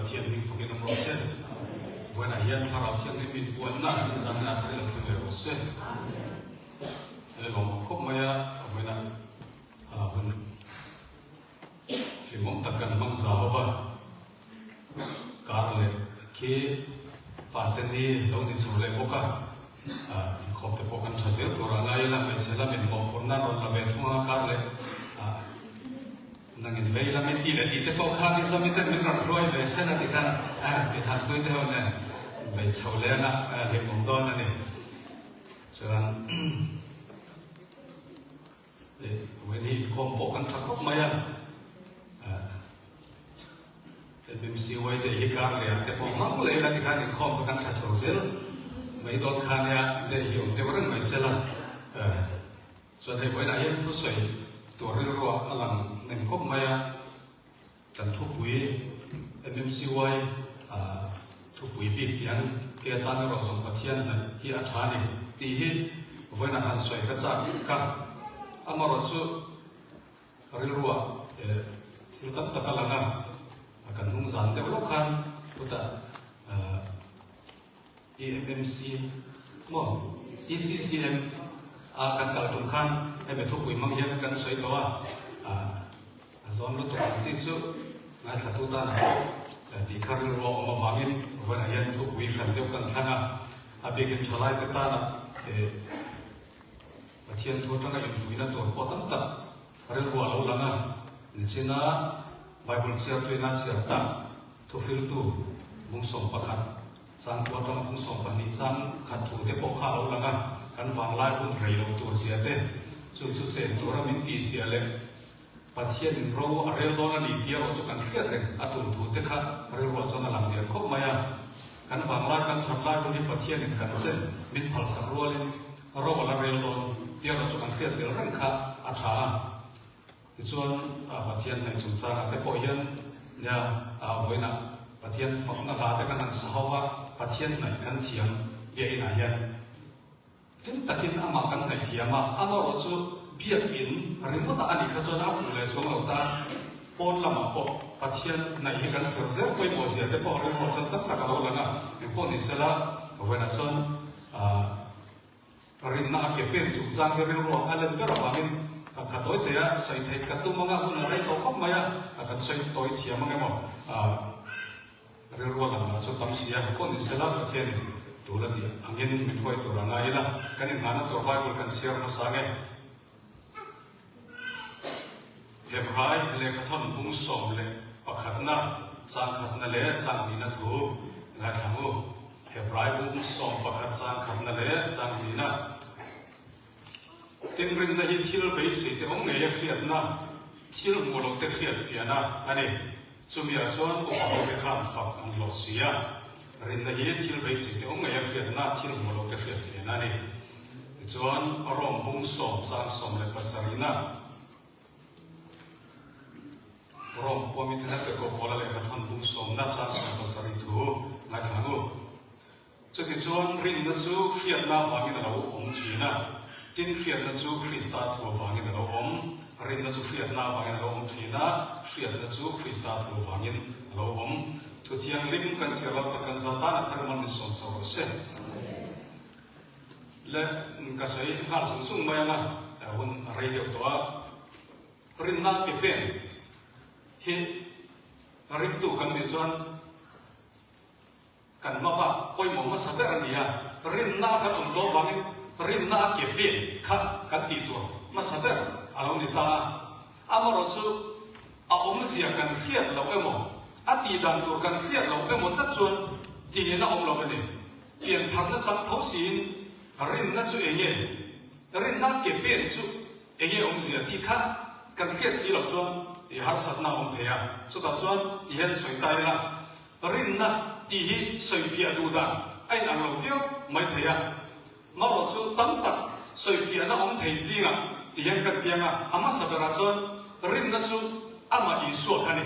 Pathian hming fakin awm rawh se. Vawiinah hian Thlarau Thianghlim inpuanna inzamna thar i lo thleng leh rawh se. He lawmawm khawp mai a, vawiinah hun hlimawm tak kan hmang za ho va. Kar leh khi pate ni lo ni chho leh bawk a, inkhawm te pawh kan tha zel tur a ngai ila, hmeichhe lamin mawhphurhna an rawn la ve thung a, kar leh Nangin vei lam i ti leh tih te pawh kha Mizami ten min rawn hruai ve sen a ti khan mi thanpui te ho nen bei chho leng a hlimawm dawn a ni. Chuan vawiin hi inkhawm pawh kan tha khawp mai a, MMCY te hi kar leh ah te pawh hmang leh ila ti khan inkhawm kha kan tha chho zel mai dawn kha nia day hi awm deuh reng mai sela. Chuan hei vawiinah hian thusawi tur rilruah a lang nem khawp mai a, kan thupui MMCY thupui bik tih ang ke atan erawh zawng Pathian hnaih hi a tha a ni tih hi vawiinah han sawi ka chak ka. Amaherawhchu rilruah thil tam tak a lang a, kan hnungzan deuh lawk khan chutah EMMC maw ECCM a kan kal tum khan hemi thupui hmang hian kan sawi tawh a, a zawn lutuk ang chi chu ngaithlatu tan ah pawh tih kha rilru a awm avangin vawiinah hian thupui hran deuh kan thlang a, a bikin thalai te tana Pathian thu atanga infuihna tur pawh tam tak rilru a lo lang a, nichina Bible chhiartuina chhiar tak thuhriltu bungsawm pakhat chang thu atanga bungsawm pahnih chang khat thu te pawh kha a lo lang a, kan vanglai hun rei lo tur zia te, chu chu chen tura min tih zia leh Pathianin ro a rel dawn a ni tih erawh chu kan hriat reng a tum thu te kha rilruah chuan a lang lian khawp mai a. Kan vanglai kan that lai hun hi Pathianin kan chen min phalsak rualin ro a la rel dawn tih erawh chu kan hriat tel reng kha a tha a. Tichuan Pathian hnaih chungchangah te pawh hian nia vawiinah Pathian fakna hla te kan han sa ho a, Pathian hnaih kan thiam biakinah hian Hlim takin amah kan hnaih thiam a, amaherawh chu biakinn ringawtah a nih kha chuan a fuh leh chuang lo ta. Pawn lamah pawh Pathian hnaih hi kan ser zel pawimawh zia te pawh rilruah chuan tak tak a lo lang a, engpawh ni sela vawiinah chuan rinna a ke pen chungchang hi rilruah a len ber avangin ka tawi thei a, sawi theih ka tum anga hun a rei tawh khawp mai a, kan sawi tawi thiam ang emaw. Rilru a lang chu tam si a, pawh ni sela Pathianin tul a tih angin min hruai tur a ngai ila, kan inngahna tur Bible kan chhiar hmasa nge? Hebrai lehkhathawn bung 11na, chang khatna leh chang hnihna thu ngaithla u. Hebrai bung 11 chang khatna leh chang hnihna. Tinrinna hi thil beisei te awm ngei a hriatna, thil hmuh loh te hriat fiahna a ni. Chumiah chuan upa ho te khan fak an hlawh si a. Rinna hi thil beisei te awm ngei a hriatna, thil hmuh loh te hriat fiahna a ni. Tichuan, Rom bung sawm chang sawm leh pasarihna, Rom khua mite hna te pawh Paula lehkhathawn bung sawmna chang 70 thu ngaithla ang u. Chutichuan rinna chu hriatna avangin a lo awm thin a, tin hriatna chu Krista thu avangin a lo awm. Rinna chu hriatna avangin a lo awm thin a, hriatna chu Krista thu avangin a lo awm. Thu thianghlim kan chhiar lo kan kan za tan a thar mal min sawm chho rawh se. Le ka sawi nghal chung chung mai ang a, hun a rei deuh tawh a. Rinna ke pen hi ringtu kan nih chuan kan hmaba pawimawh hmasa ber a ni a, rinna kan awm tawh vangin rinna a ke pen kha kan tih tur hmasa ber a lo ni ta a. Amaherawhchu a awmzia kan hriat loh emaw, a tih dan tur kan hriat loh emaw tlat chuan tingin a awm lo a ni. Piantharna chang tho siin rinna chu eng nge? Rinna ke pen chu eng nge awmzia tih kha kan hriat si loh chuan i harsatna a awm thei a. Chutah chuan ti hian sawi ta ila, rinna tih hi sawifiah duh dan a inang lo viau mai thei a. Marawh chu tam tak sawifiahna awm thei zingah ti hian kan tiang a, a hmasa berah chuan rinna chu amah Isua kha a ni.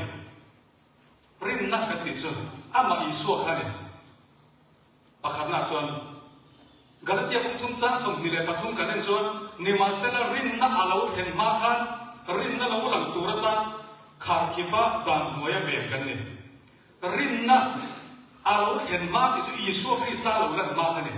Rinna kan tih chu amah Isua kha a ni. Pakhatnaah chuan Galatia kum thum chang 23 kan en chuan, Nimahsela rinna a lo thlen hma khan rinna lo lang tur atan kharkhipa dan hnuaia ven kan ni. Rinna a lo thlen hma tih chu Isua Krista lo lan hma a ni.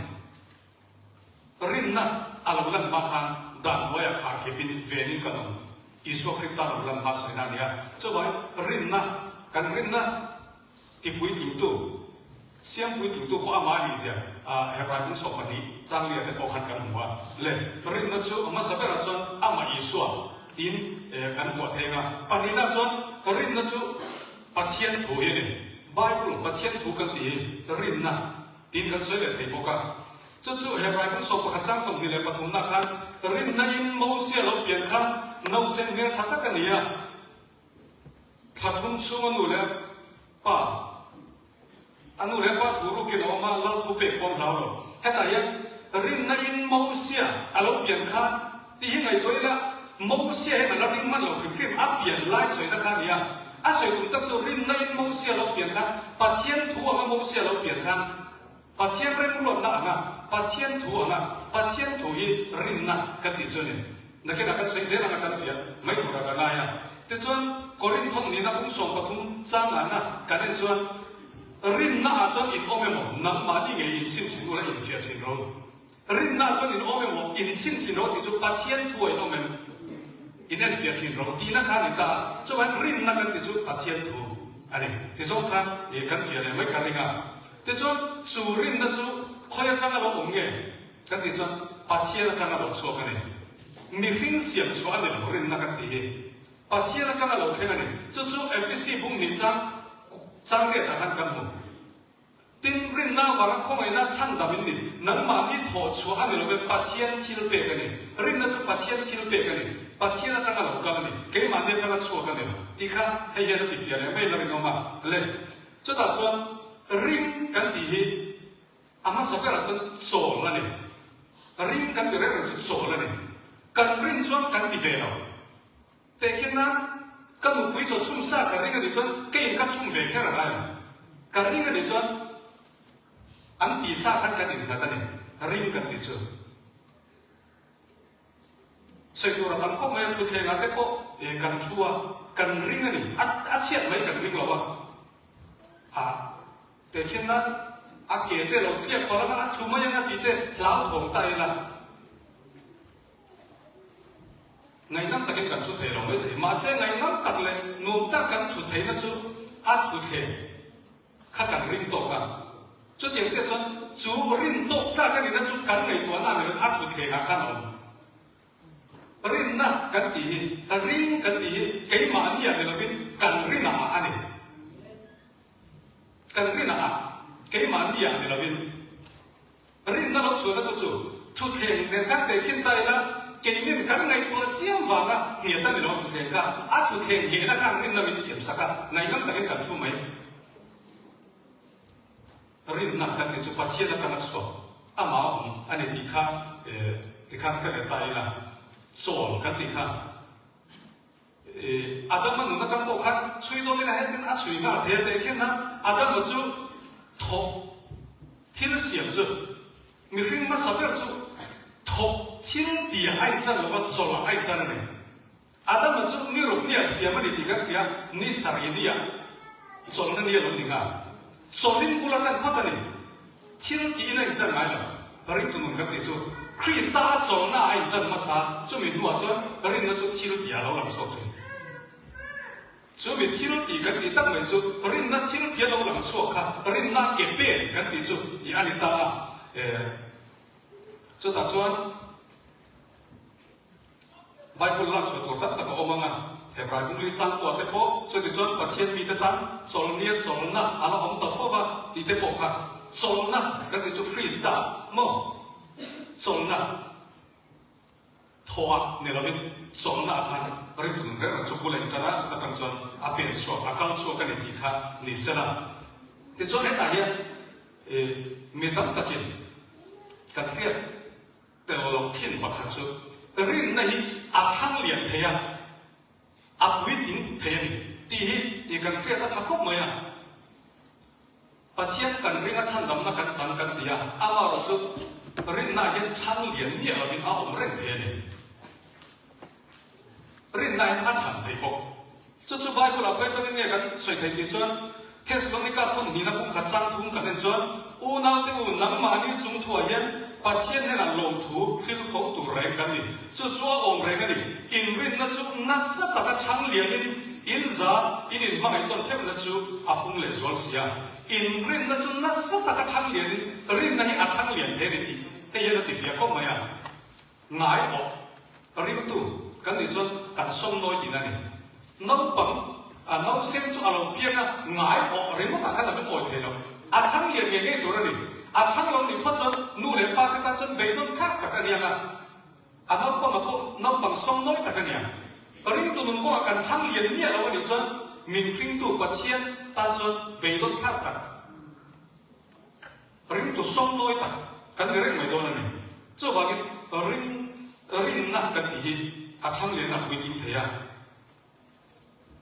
Rinna a lo lan hma khan dan hnuaiah khar khepin venin kan awm. Isua Krista lo lan hma sawina a ni a. Chuvangin rinna, kan rinna tipuitlingtu, siam puitlingtu pawh amah a nih zia Hebrai bung 12 changlia te pawh khan kan hmu a. Le, rinna chu a hmasa berah chuan amah Isua tiin kan vuah thei ang a. Pahnihna chuan rinna chu Pathian thu hi a ni. Bible, Pathian thu kan tih hi rinna tiin kan sawi leh thei bawk a. Chu chu Hebrai bung 11 chang 23 na khan rinna in Mosia lo pian kha nausen hmel tha tak a ni a. Thla thum chhung a nu leh pa, a nu leh pa thu rukin a awm a, lal thu pek pawh an hlau lo. Hetah hian rinna in Mosia a lo pian kha tih hi ngaihtuah ila, Mosia hian a la ring hman lo hrim hrim, a pian lai sawina kha a ni a. A sawi tum tak chu rinna in Mosia lo pian khan, Pathian thu anga Mosia lo pian khan, Pathian remruatna anga, Pathian thu anga, Pathian thu hi rinna kan tih chu a ni. Nakinah kan sawi zel anga kan fiah mai turah ka ngai a. Tichuan, Korinthon nihna pum 13 chang ahna kan en chuan, Rinna ah chuan in awm emaw, nangmahni ngei in chhin thin ula in fiah thin ro. Rinna ah chuan in awm emaw, in chhin thin ro tih chu Pathian thu ah in awm em? In en fiah thin ro tihna kha a ni ta a. Chuvangin rinna kan tih chu Pathian thu a ni. Tizawng khan kan fiah leh mai ka ring a. Tichuan, chu rinna chu khawi atanga lo awm nge? Kan tih chuan Pathian atanga lo chhuak a ni. Mihring siam chhuah a ni lo rinna kan tih hi. Pathian atanga lo thleng a ni. Chu chu Efesi bung hnih chang chang riatah khan kan hmu. Tin, rinna avanga khawngaihna chhandam in ni. Nangmahni thawh chhuah a ni lo ve, Pathian thil pek a ni. Rinna chu Pathian thil pek a ni. Pathian atanga lo kal a ni. Keimahni atanga chhuak a ni lo. Tih kha hei hian a tifiah leh mai in a rinawm a. Le. Chutah chuan ring kan tih hi a hmasa berah chuan chawl a ni. Ring kan ti reng reng chu chawl a ni. Kan rin chuan kan ti ve lo. Tehkhin nan ka nupui chaw chhum sa ka ring a nih chuan keiin ka chhum ve kher a ngai lo. Ka ring a nih chuan an ti sa khan kan innghat a ni. Ring kan tih chu. Sawi tur a tam khawp mai a, thutthlengah te pawh kan thu a, kan ring a ni. A chhiat mai kan ring lo a. A tehkhin nan a ke te lo tliak palh anga a thu mai anga tih te hlauthawng ta ila. Ngaihnam takin kan thu thei lo mai thei. Mahse ngaihnam tak leh nuam tak kan thu theihna chu a thutthleng. Kha kan rin tawk a. Chutiang chiah chuan chu rin tawk tlak a nihna chu kan ngaihtuahna a ni lo, a thutthlengah khan a awm. Rinna kan tih hi, ring kan tih hi keimahnia ni lovin kan rinah a ni. Kan rinah a, keimahnia ni lovin. Rinna lo chhuahna chu chu thutthleng nen khan tehkhin ta ila, keinin kan ngaihtuah chiam vanga nghet a ni lo thutthleng kha, a thutthleng nghehna khan rinna min siam sak a, ngaihnam takin kan thu mai. Rinna kan tih chu Pathian atanga chhuak amah a awm a ni tih kha tikhan hre leh ta ila, chawl kan tih kha. Adama nun atang pawh khan chhui dawn ila hetin a chhui nghal thei a teh khin a, Adama chu thawk thil siam chu mihring hmasa ber chu thawk thil tih a intan lo va, chawlh a intan a ni. Adama chu ni ruk nia siam a ni tih kan hria, ni sarih nia chawlhna ni a lo ni nghal. Chawlhin bul a tan phawt a ni. Thil tiin a intan ngai lo. Ringtu nun kan tih chu Krista a chawlhna a intan hmasa, chumi hnuah chuan rinna chu thil tih a lo lang chhuak thin. Chumi thil tih kan tih tak mai chu rinna thil tih a lo lang chhuak kha rinna ke pen kan tih chu i a ni ta a. Chutah chuan. Bible lak chhuah tur tak tak a awm ang a, Hebrai bungli changkua te pawh chuti chuan Pathian mite tan chawlhnia chawlhna a la awm ta fo va tih te pawh kha chawlhna kan tih chu Krista maw chawlhna thawh ah ni lovin chawlhna ah khan ringtu nun reng reng chu bul a intan a, chuta tang chuan a pen chhuak a kal chhuak a ni tih kha ni sela. Tichuan hetah hian mi tam takin kan hriat Tel loh thin pakhat chu rinna hi a thlang lian thei a, a puitling thei a ni tih hi i kan hriat a tha khawp mai a. Pathian kan ring a chhandamna kan chang kan ti a, amaherawh chu rinna hian thlang lian miah lovin a awm reng thei a ni. Rinna hian a thlan thei bawk. Chu chu Bible-ah khawi atangin nge kan sawi thei tih chuan. Thesalonika thawn hnihna bung khat chang thum kan en chuan, Unaute u, nangmahni chung thuah hian Pathian hnenah lawmthu hril fo tur reng kan ni. Chu chu a awm reng a ni. Inrinna chu nasa taka chhang lianin in za in inhmangaih tawn theuhna chu a pung leh zual si a. Inrinna chu nasa taka chhang lianin rinna hi a chhang lian thei a ni tih hei hian a ti fiah khawp mai a. Ngai awh ringtu kan nih chuan kan sawmnawi tihna a ni. Naupang a nausen chu a lo piang a, ngai awh ringawtah khan a lungawi thei lo. A thang lian ngei ngei tur a ni. A thang lo nih phawt chuan nu leh pa te tan chuan beidawn thlak tak a niang a, a naupanga pawh naupang sawmnawi tak a niang. Ringtu nun kawngah kan thang lian miah lo a nih chuan min hringtu Pathian tan chuan beidawn thlak tak. Ringtu sawmnawi tak kan ni reng mai dawn a ni. Chuvangin ring rinna kan tih hi a thang lian a puitling thei a.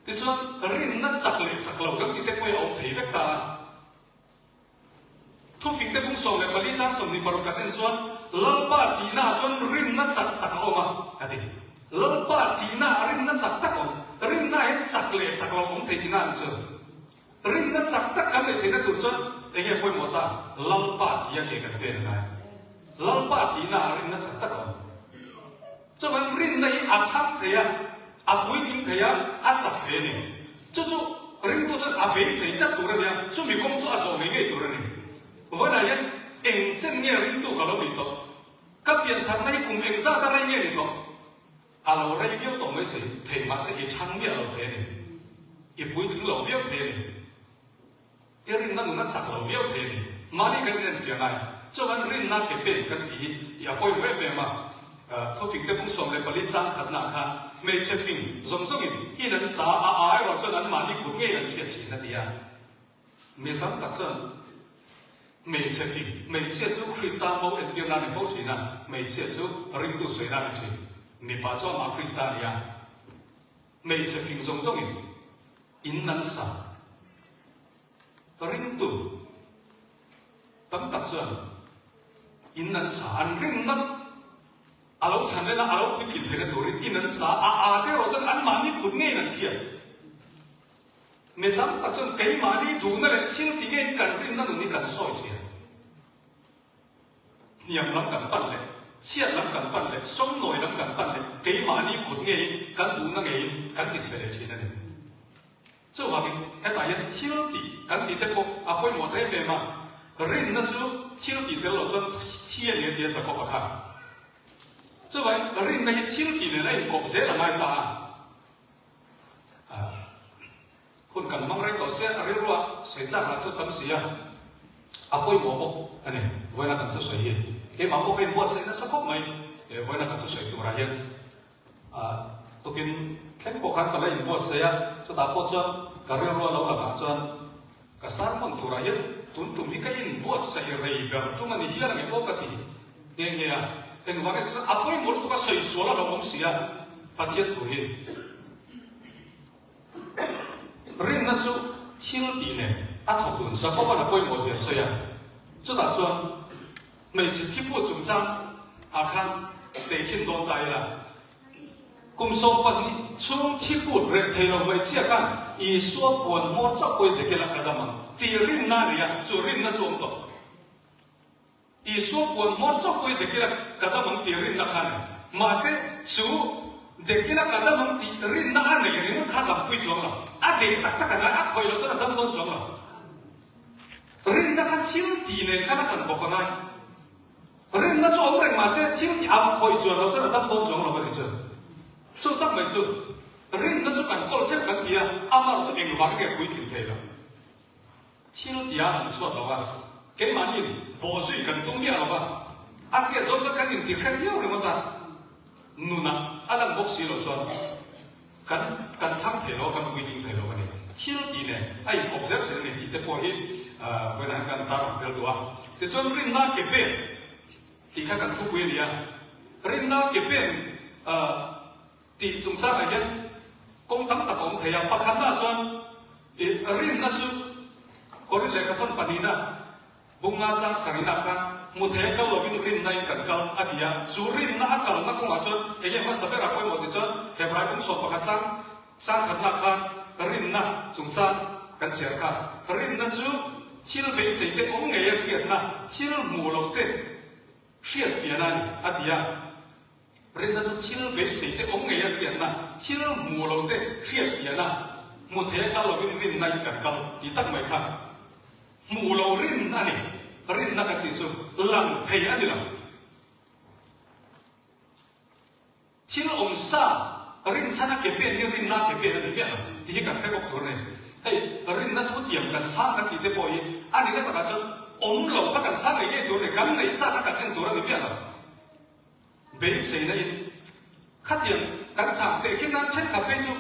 Tichuan rinna chak leh chak lo kan tih te pawh hi a awm thei vek ta a. Thufing te bung 14 chang 26 kan en chuan Lalpa tihna ah chuan rinna chak tak a awm a a ti. Lalpa tihna ah rinna chak tak a awm. Rinna ah hian chak leh chak lo a awm thei tihna a ni chu. Rinna chak tak kan neih theihna tur chuan eng nge pawimawh ta? Lalpa tia ke kan pen a ngai. Lalpa tihna ah rinna chak tak a awm. Chuan rinna hi a thang thei a, a puitling thei a, a chak thei a ni. Chu chu ringtu chuan a beisei tlat tur a nia, chumi kawng chu a zawh ngei ngei tur a ni. Vawiinah hian eng chen nge ringtu ka lo nih tawh? Ka piantharna hi kum engzat a rei nge ni tawh? A lo rei viau tawh mai se, thei mahse i chhang miah lo thei a ni. I puitling lo viau thei a ni. I rinna nun a chak lo viau thei a ni. Mahni kan inenfiah ngai. Chuan rinna ke pen kan tih hi i a pawimawh em em a. Thufing te bung 14 chang khatnaah khan hmeichhe fing zawng zawngin in an sa a, a erawh chuan anmahni kut ngeiin an hriat thin a ti a. Mi tam tak chuan hmeichhe fing, hmeichhia chu Krista mo entir nan ni fo thin a, hmeichhia chu ringtu sawi nan ni thin. Mipa chu amah Krista a ni a, hmeichhe fing zawng zawngin in an sa. Ringtu tam tak chuan in an sa, an rinna a lo chhan lena a lo puitlin theihna turin in an sa, a ate erawh chuan anmahni kut ngeiin an thiam. Mi tam tak chuan keimahni duhna leh thil ti ngei kan rinna nun hi kan sawi thin. Hniam lam kan pan leh, chhiat lam kan pan leh, sawmnawi lam kan pan leh keimahni kut ngeiin kan duhna ngeiin kan ti chhe leh thin a ni. Chuvangin hetah hian thil tih kan tih te pawh a pawimawh ta em em a, rinna chu thil tih tel loh chuan thi a ni a ti a Jakob-a khan. Chuvangin rinna hi thil tih nen a inkawp zel a ngai ta a. Hun kan hmang reng tawh sia, a rilruah sawi chak lah chu tam si a, a pawimawh bawk a ni. Vawiina kan thusawi hi keimah pawh ka inbuatsaih nasa khawp mai. Vawiina kan thusawi turah hian tukin thleng pawh khan ka la inbuatsaih a, chutah pawh chuan ka rilrua lo lakah chuan ka sermon turah hian tun tum hi ka inbuatsaih rei ber tum a ni hial ang em aw ka ti nghe nghe a. Engvang nge chuan a pawimawh lutuk a sawi sual a lo awm si a Pathian thu hi. Rinna chu thil tih nen a thawk dun Jakoba'n a pawimawh zia sawi a. Chutah chuan hmeichhe thiput chungchang ah khan tehkhin dawn ta ila. Kum 12 chhung thiput reh thei lo hmeichhia khan Isua puan hmawr chauh pawhin dekela ka dam ang tih rinna a nei a, chu rinna chu awm tawh. Isua puan hmawr chauh pawhin dekila ka dam ang tih rinna kha a nei. Mahse, chu dekila ka dam ang tih rinna a nei ringawt kha a dampui chuang lo. A deh tak tak a ngai, a khawih loh chuan a dam dawn chuang lo. Rinna kha thil tih nen khan a ṭan bawk a ngai. Rinna chu awm reng mahse thil tih a khawih chuan loh chuan a dam dawn chuang lo a ni chu. Chu tak mai chu rinna chu kan kawl ṭheuh kan ti a, amah chu engvangin nge puitling thei lo. Thil tia an chhuat lo a, keimahniin bawhzui kan tum miah lo va, a hriat zawng chuan kan inti hre viau ringawt a, nunah a lan bawk si loh chuan kan kan thlang thei lo a, kan puitling thei lo a ni. Thil tih nen a inkawp zel thin a ni tih te pawh hi vawiinah hian kan tar ang tel duh a. Tichuan rinna ke pen tih kha kan thupui a ni a, rinna ke pen Tih chungchangah hian kawng tam tak a awm thei a, pakhatnaah chuan i rinna chu Korin lehkhathawn pahnihna bunga chang sarihnaah khan hmu thei a kal lovin rinnain kan kal a ti a, chu rinna a kalna kawngah chuan eng nge hmasa ber a pawimawh tih chuan Hebrai bung 11 chang chang khatnaah khan rinna chungchang. Kan chhiar kha, rinna chu thil beisei te awm ngei a hriatna, thil hmuh loh te hriat fiahna a ni, a ti a. Rinna chu thil beisei te awm ngei a hriatna, thil hmuh loh te hriat fiahna, hmu thei a kal lovin rinna in kan kal ti tak mai kha hmuh loh rin a ni. Rinna kan tih chu lang thei a ni lo. Thil awm sa rinchhan a ke pen hi rinna a ke pen a ni miah lo tih hi kan hre bawk tur a ni. Hei rinna thu tiam kan chhang kan tih te pawh hi a nihna takah chuan awm lo kha kan chhang ngei ngei tur a ni, kan neih sa kha kan en tur a ni miah lo. Beiseina in khatiang kan chhang teh khi nan thenkhat phei chu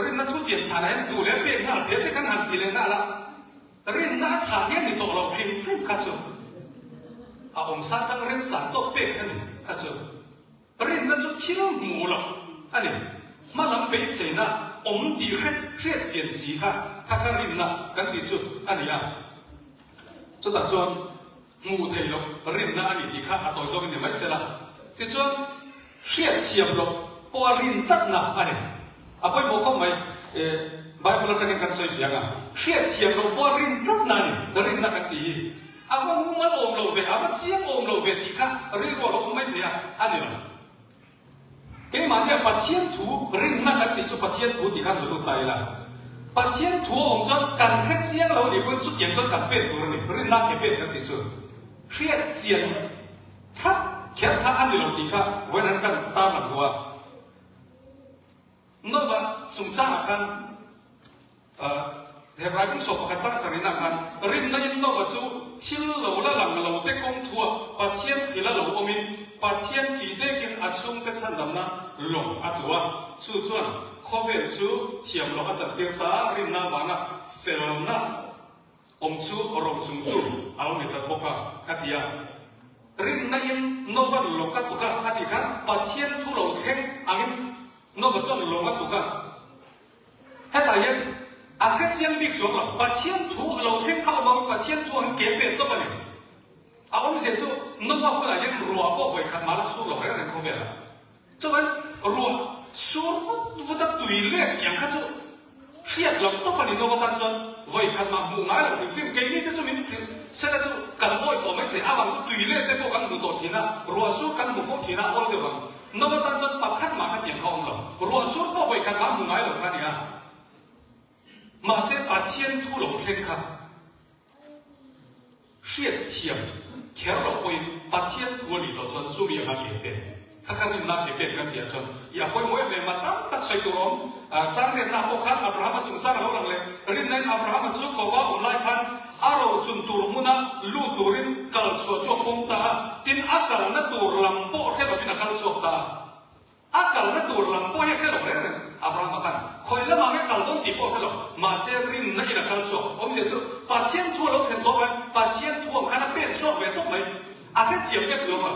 rinna thu tiam chhanah hian duh leh pek nghal thei te kan han ti leh nghal a, rinna a chhang hian ni tawh lo hrim hrim kha chu a awm sa tang remchang tawk pek a ni kha chu. Rinna chu thil hmu loh a ni. Hma lam beiseina awm tih hret hriat chian si kha kha kha rinna kan tih chu a ni a. Chutah chuan hmuh theih loh rinna a ni tih kha a tawi zawkin ni mai sela. Tichuan hriat thiam loh pawh a rin tlatna a ni. A pawimawh khawp mai. Bible atangin kan sawi fiang a, hriat thiam loh pawh a rin tlatna a ni, rinna kan tih hi. A va mumal awm lo ve, a va chiang awm lo ve tih kha rilru a lo awm mai thei a, a ni lo. Keimahnia Pathian thu rinna kan tih chu Pathian thu tih khan lo lut ta ila. Pathian thu a awm chuan kan hre chiang lo nih pawhin chutiang chuan kan pen tur a ni, rinna ke pen kan tih chu. Hriat chian thlap kher kha a ni lo tih kha vawiin kan tarlang duh a. Nova chungchangah khan Hebrai bung sawm pakhat chang sarihna khan rinna in Nova chu thil lo la lang lo te kawng thuah Pathian phila lo awmin Pathian ṭih dekin a chhungte chhandamna lawng a tu a. Chu chuan khawvel chu thiam loh a chantir ta a, rinna avanga felna awm chu rochungtu a lo ni ta bawk a, a ti a. Rinna in Nova'n lawng a tuk a, a tih khan Pathian thu lo thleng angin Nova chuan lawng a tuk a. Hetah hian a hre chiang bik chuang lo. Pathian thu lo thleng kha awm angin Pathian thu angin ke pen tawp a ni. A awmzia chu Nova hunah hian ruah pawh vawi khat mah la sur lo reng reng khawvel a. Chuan ruah sur vut vut a tui let tih ang kha chu hriat loh tawp a ni Nova tan chuan vawi khat mah hmuh ngai lo hrim hrim. Keini te chu min hrilh sela chu kan awih tawh mai thei. Avang chu tui let te pawh kan hmu tawh thin a, ruah sur kan hmu fo thin a, awl deuh ang. Nova tan chuan pakhat mah kha tiang kha awm lo. Ruah sur pawh vawi khat mah hmu ngai lo kha a ni a. Mahse Pathian thu lo thleng kha. Hriat thiam kher loh pawhin Pathian thu a nih tawh chuan chumi anga ke pen kha kha rinna ke pen kan tih ah chuan i a pawimawh em em a, tam tak sawi tur a awm. Changriatna pawh khan Abrahama chungchang a lo lang leh. Rinna in Abrahama chu kova awm lai khan a rochun tur hmuna lut turin kal chhuah chu a pawm ta a, tin a kalna tur lam pawh hre lovin a kal chhuak ta a. A kalna tur lam pawh hi a hre lo reng reng. Abrahama khan khawi lamah nge kal dawn tih pawh a hre lo. Mahse rinna in a kal chhuak. Awmzia chu Pathian thu a lo thlen tawh mai, Pathian thu ang khan a pen chhuak ve tawp mai. A hrethiam vek chuang lo.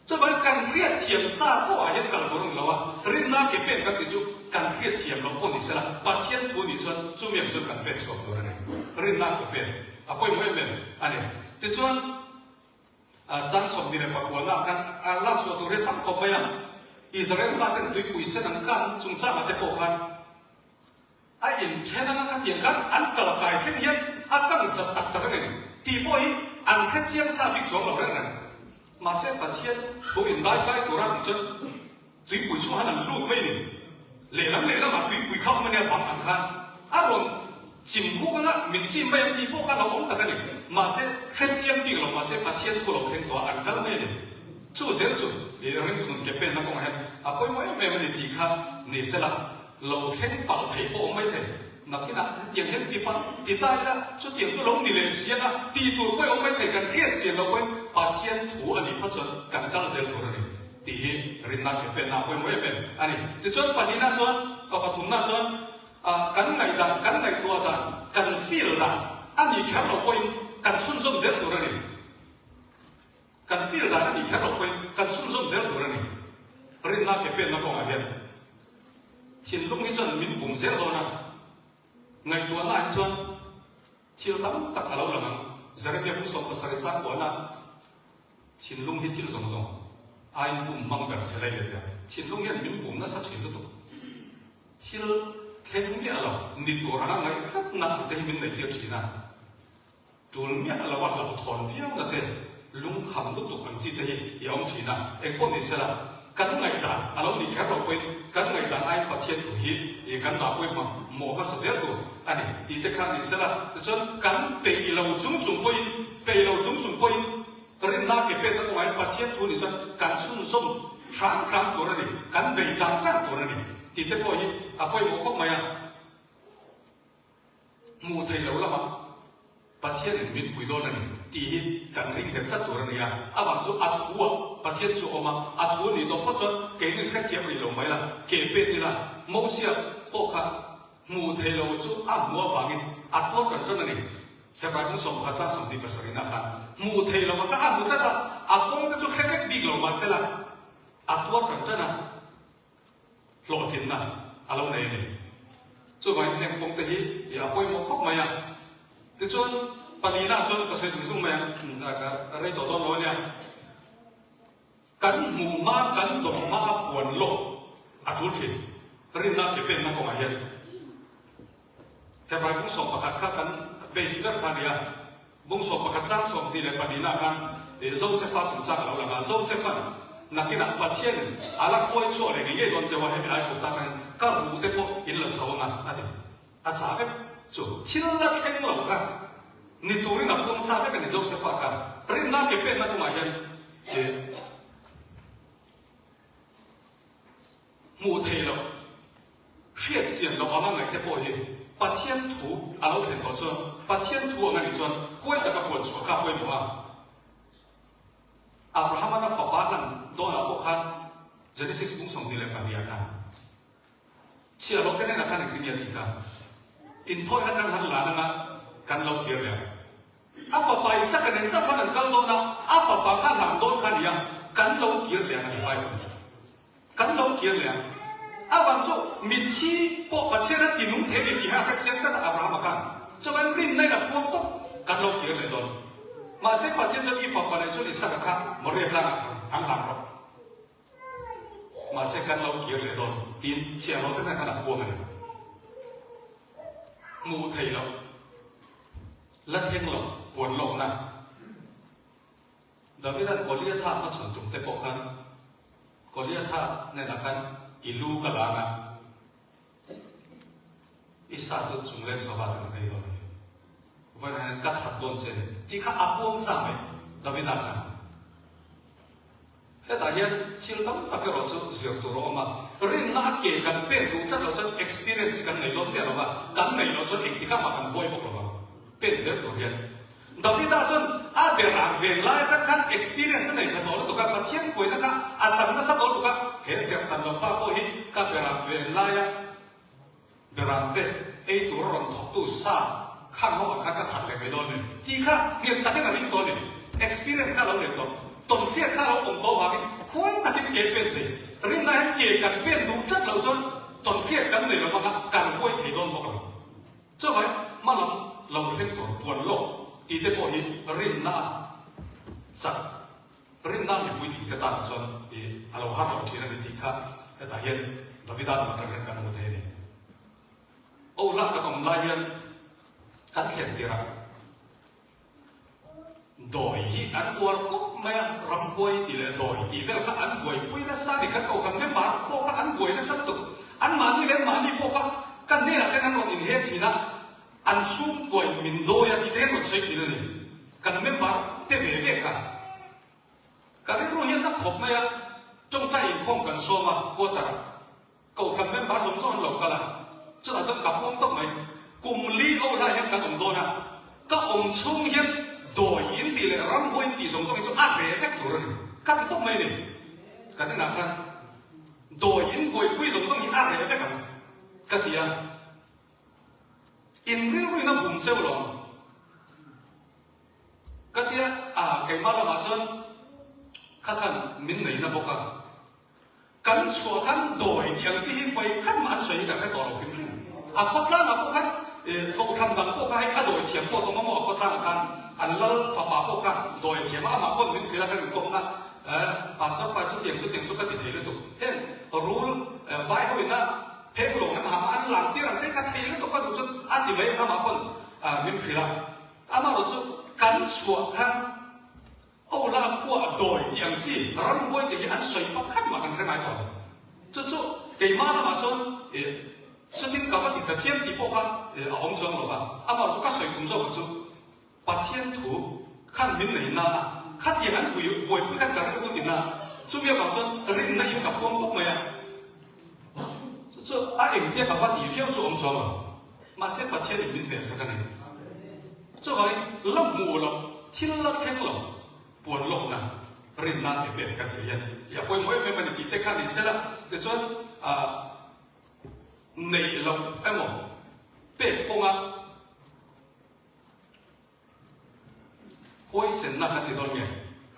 Chuvangin kan hriatthiam sa chauhah hian kal tur a ni lo a, rinna ke pen kan tih chu kan hriatthiam loh pawh ni sela, Pathian thu nih chuan chumi ang chuan kan pen chhuak tur a ni. Rinna ke pen a pawimawh em em a ni. Tichuan. Chang 24 ah khan a lak chhuah tur hi a tam khawp mai a, Israel faten tuipui sen an kan chungchangah te pawh khan a inthen anga khatiang khan an kal kai thleng hian a kang chat tak tak a ni tih pawh hi an hre chiang sa bik chuang lo reng reng. Mahse Pathian thu indai kai tura tih chuan Tuipui chhuah han an lut mai ni. Lehlam lehlamah tuipui kha awm a nia bang ang khan a rawn chim huk anga min chim mai ang tih pawh kha lo awm tak a ni. Mahse hre chiang bik lo mahse Pathian thu lo thleng tawh a an kal mai a ni. Chu zel chu i ringtu nun ke penna kawngah hian a pawimawh em em a ni tih kha ni sela lo thleng palh thei pawh awm mai thei. Nakinah hetiang hian ti palh ti ta ila chutiang chu lo ni leh siang a tih tur pawh awm mai thei kan hriat chian loh pawhin Pathian thu a nih phawt chuan kan kal zel tur a ni. Tih hi rinna ke penna a pawimawh em em a ni. Tichuan pahnihna chuan, pa pathumna chuan kan ngaihdan, kan ngaihtuah dan, kan feel dan a nih kher loh pawhin kan chhunzawm zel tur a ni. Kan feel dan a nih kher loh pawhin kan chhunzawm zel tur a ni. Rinna ke penna kawngah hian thinlung hi chuan min bum zel dawn a, ngaihtuahna hi chuan thil tam tak a lo lang ang. Jeremia kum 17 chang kuahna Thinlung hi thil zawng zawng aiin bum hmang ber che lai leh tia. Thinlung hian min bum nasa thin lutuk. Thil. thleng miah lo ni tur anga ngaih tlatna ang te hi min neih tir thin a. Tul miah lo a hlauhthawn viauna te, lungkham lutuk ang chi te hi i awm thin a. Engpawh ni sela, kan ngaihdan a lo nih kher loh pawhin kan ngaihdan aiin Pathian thu hi kan dah pawimawh mawh hmasa zel tur a ni tih te kha ni sela. Tichuan kan peih lo chung chung pawhin, peih lo chung chung pawhin rinna ke pek na kawngah hian Pathian thu nih chuan kan chhunzawm hram hram tur a ni, kan bei tang tang tur a ni tih te pawh hi a pawimawh khawp mai a. Hmuh theih loh lamah Pathianin min pui dawn a ni tih hi kan ring nghet tlat tur a ni a, amah chu a thu a, Pathian chu a awm a, a thu a nih tawh phawt chuan keinin hrethiam rih lo mai la, ke pet ila, Mosia pawh kha hmuh theih loh chu a hmuh avangin a tuar tan tan a ni. Hebrai bung 11 chang 27 inah khan hmuh theih loh kha a hmu tlat a, a kawng te chu hre vek bik lo mahsela a tuar tan tan a. Hlawhtlinna a lo nei a ni. Chuvangin heng kawng te hi i a pawimawh khawp mai a. Tichuan, palina chuan ka sawi zung zung mai a, ka rei tawh dawn lo a nia. Kan hmuh hma, kan dawm hma a puan lawk a tul thin. Rinna ke penna kawngah hian. Hebrai bung 11 kha kan base ber kha a ni a. Bung 11 chang 24 ah khan Josefa chungchang a lo lang a. Josefa'n nakinah Pathianin a la kuai chhuah leh ngei ngei dawn cheu a, hemi Aigupta atangin ka ruh te pawh in la chho ang a, a ti. A chah vek chu thil la thleng lo kha ni turin a puang sa vek a ni Josefa khan. Rinna ke penna kawngah hian Hmuh theih loh, hriat chian loh anga ngaih te pawh hi Pathian thu a lo thlen tawh chuan Pathian thu ang a nih chuan huai taka puan chhuah kha pawimawh a. Abraham-an a fapa hlan dawnah pawh khan Genesis bung 22 ah khan chhiahhlawh te hnenah khan engtin nge a tih kha? Inthawina kan han lan anga kan lo tir leh ang. A fapa Isaka nen chauh khan an kal dawn a, a fapa kha hlan dawn kha a ni a, kan lo kir leh ang a ti Bible nih. Kan lo kir leh ang. A vang chu mitthi pawh Pathian a tinung thei a ni tih hi a hrechiang tlat a Abrahama khan. Chuan rinna in a puang tawp, kan lo kir leh dawn. Mahse Pathian chuan i fapa leh chuan Isaka kha Moriah tlangah khan an hlan rawh. Mahse kan lo kir leh dawn tiin chhiahhlawh te khan a puang a ni. Hmuh theih loh. La thleng lo, puan lawkna. Davida'n Goliatha hmachhawn tum te pawh khan Goliatha hnenah khan i lu ka lang a, i sa chu chungleng sava te kan ei dawn a ni. Vawiinah hian ka that dawn che a ni tih kha a puang sa mai Davida khan. Hetah hian thil tam tak erawh chu zir tur a awm a, rinna a ke kan pen duh tlat loh chuan experience hi kan nei dawn miah lo va, kan neih loh chuan engtikah mah kan huai bawk lo vang. Pen zel tur hian Davida chuan a berang ven lai atang khan experience a nei tha tawh lutuk a, Pathian puaina kha a chang nasa tawh lutuk a, he serhtan lo pa pawh hi ka berang ven laia Beram te ei tur a rawn thawktu sa khan ho ang khan ka that leh mai dawn ni tih kha nghet takin a ring tawh a ni. Experience kha a lo nei tawh. Tawnhriat kha a lo awm tawh vangin khuai takin ke pen thei. Rinna hian ke kan pen duh tlat loh chuan tawnhriat kan nei lo vanga kan huai thei dawn bawk lo. Chuvangin hma lam lo thleng tur puan lawk tih te pawh hi rinna a chak. Rinna mipui tling te tan chuan i a lo har lo thin a ni tih kha hetah hian Davida nun atang hian kan hmu thei a ni. Ola kan awm lai hian kan thlen tir a, dawi hi an uar khawp mai a, ramhuai tih leh dawi tih vel kha an buaipui nasa a ni, kan kohhran member pawh kha an buai nasa lutuk, anmahni leh anmahni pawh kha kan hnenah ten an rawn inhek thin a, An chhungkuain min dawi a tih te hian rawn sawi thin a ni. Kan member te ve ve kha ka rilru hian na khawp mai a, tawngtai inkhawm kan sawm a, quarter ah kohhran member zawng zawng an lo kal a, chutah chuan ka puang tawp mai. Kum li ho lai hian kan awm dawn a, ka awm chhung hian dawi in tih leh ramhuai in tih zawng zawng hi chu a reh vek tur a ni. Ka ti tawp mai a ni. Kan inah khan dawi in buaipui zawng zawng hi a reh vek ang ka ti a. In rilruin a bum cheu lo ang. Ka tia a, keimah lamah chuan kha khan min nei na bawk a. Kan chhuah khan dawi tih ang chi hi vawi khat mah an sawi hi kan hre tawh lo hrim hrim. A khawtlangah pawh khan kohhran dang pawh kha hei a dawi thiam pawh tawm a maw a khawtlangah khan an lal fapa pawh kha dawi thiam a, amah pawn min hrilh a kan inkawmna Pastor pa chutiang chutiang chu ka ti thei lutuk. Heng rul vai ho ina. Phenglawng an ham a, an lang tir ang te kha thei lutuk a duh chuan a ti mai ang amah pawn min hrilh a. Amaherawh chu kan chhuah khan Ola khua a dawi tih ang chi ramhuai te hi an sawi pakhat mah kan hre ngai tawh lo. Chu chu keimah lamah chuan chutin ka va ti ta chiam tih pawh kha a awm chuang lo va. Amaherawh chu ka sawi tum zawk ang chu Pathian thu khan min nei na a, khatiang an pui buaipui khan ka rilru ti na, chumi avang chuan rinna in ka puang tawp mai a. Chu chu a engtia ka va tih viau chu awm chuang lo, mahse Pathian in min hmehsak a ni. Chuvangin la hmuh loh, thil la thleng lo puan lawkna rinna ke pek ka tih hian i a pawimawh em em a ni tih te kha ni sela, tichuan ah neih loh emaw pek kawnga Huaisenna kan ti dawn nge?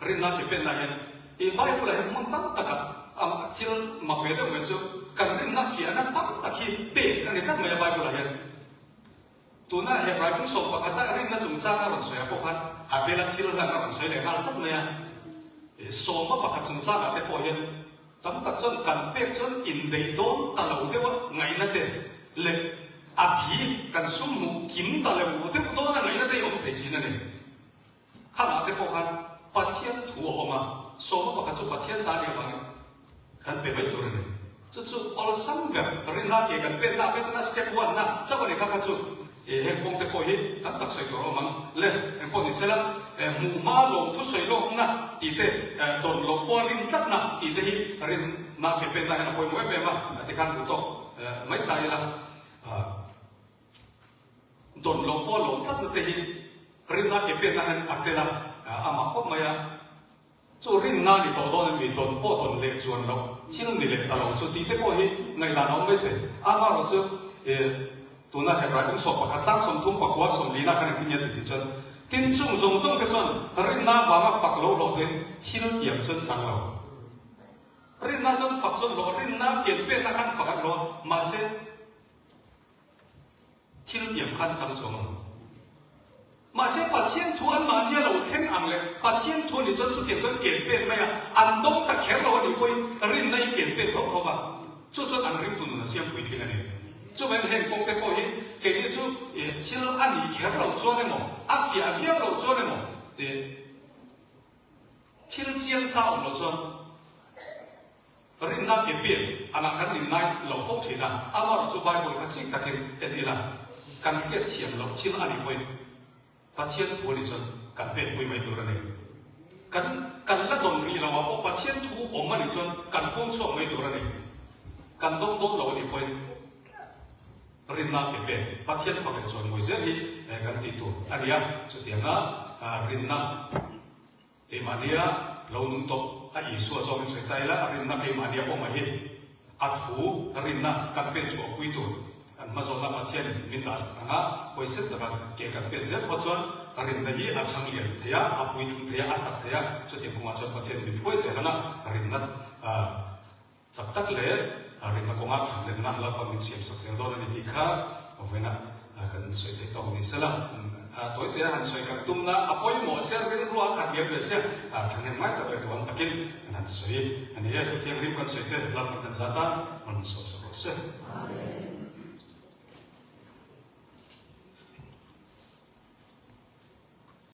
Rinna ke penna hian i Bible ah hian hmun tam takah a thil mak ve deuh mai chu kan rinna fiahna tam tak hi pek a ni tlat mai a Bible ah hian. Tuna Hebrai bung sawm pakhata rinna chungchang a rawn sawi ah pawh khan Abela thil hlan a rawn sawi leh nghal chat mai a. Sawma pakhat chungchang ah te pawh hian Tam tak chuan kan pek chuan indeih dawn ta lo deuh a ngaihna te leh a bi kan sum hmuh kim ta lo deuh dawn a ngaihna te hi awm thei thin a ni. Khangah te pawh khan Pathian thu a awm a, sawma pakhat chu Pathian ta nih avangin kan pe mai tur a ni. Chu chu awlsam ber rinna ke kan penna ah phei chuan a step one na chauh a ni kha kha chu. E heng kawng te pawh hi tam tak sawi tur a awm ang. Le, eng pawh ni sela, e hmuh hma lawm thu sawi lawkna tih te, e dawn loh pawh rin tlatna tih te hi rinna ke penna hian a pawimawh em em a, a ti khan duh tawk mai ta ila. Dawn loh pawh lawm tlatna te hi rinna ke penna hian a tel a, a mah khawp mai a. Chu rinna ni tawh dawn em mi dawn pawh dawn leh chuan loh thil ni leh ta lo chu tih te pawh hi ngaihdan a awm mai thei. Amaherawh chu e tuna Hebrai bung sawm pakhat chang 30 pakua 40 kan engtin nge tih tih chuan tin chung zawng zawng te chuan rinna vanga fak lo hlawh tuin thil tiam chuan chang lo. Rinna chuan fak chuan hlawh rinna kian pekna khan fak an hlawh a mahse Thil tiam khan chang chuang lo. Mahse Pathian thu anmahni a lo thleng ang leh Pathian thu a nih chuan chutiang chuan ken pen mai a, an dawng ta kher lo a nih pawhin rinna i ken pen tho tho va, chu chuan an ringtu nun a siam puitling a ni. Chuvangin heng kawng te pawh hi keini chu thil a nih kher loh chuan emaw, a fiah viau loh chuan emaw, thil chiang sa awm loh chuan, Rinna ke pian angah kan nin ngai lo fo thin a, amaherawh chu Bible kha chik takin en ila, kan hriat thiam loh thil a nih pawhin Pathian thu a nih chuan kan pek pui mai tur a ni. Kan kan la dawn rih lo ah pawh Pathian thu awm a nih chuan kan pawm chhuak mai tur a ni. Kan dawng dawn lo a nih pawhin rinna ke pen Pathian fak leh chuan mawi zel hi kan tih tur a ni a, chutianga rinna Keimahnia lo nung tawp a Isua zawngin sawi ta ila, a rinna keimahnia awm a hi a thu rinna kan pen chhuah pui tur kan hmazawna Pathianin min dah sak ang a, huaisen taka ke kan pen zel phawt chuan rinna hi a chhang lian thei a, a puitling thei a, a chak thei a, chutiang kawngah chuan Pathianin min hruai zel ang a, rinna chak tak leh rinna kawnga thanlenna Lalpan min siam sak zel dawn a ni tih kha vawiina kan sawi theih tawk ni sela. Tawi te han sawi kan tumna a pawimawh sia, rilru a khat liam ve sia, thahnem ngai tak leh duham takin kan han sawi a ni e. Thuthianghlim kan sawi te Lalpan kan zat a, rawn sawm sak rawh se.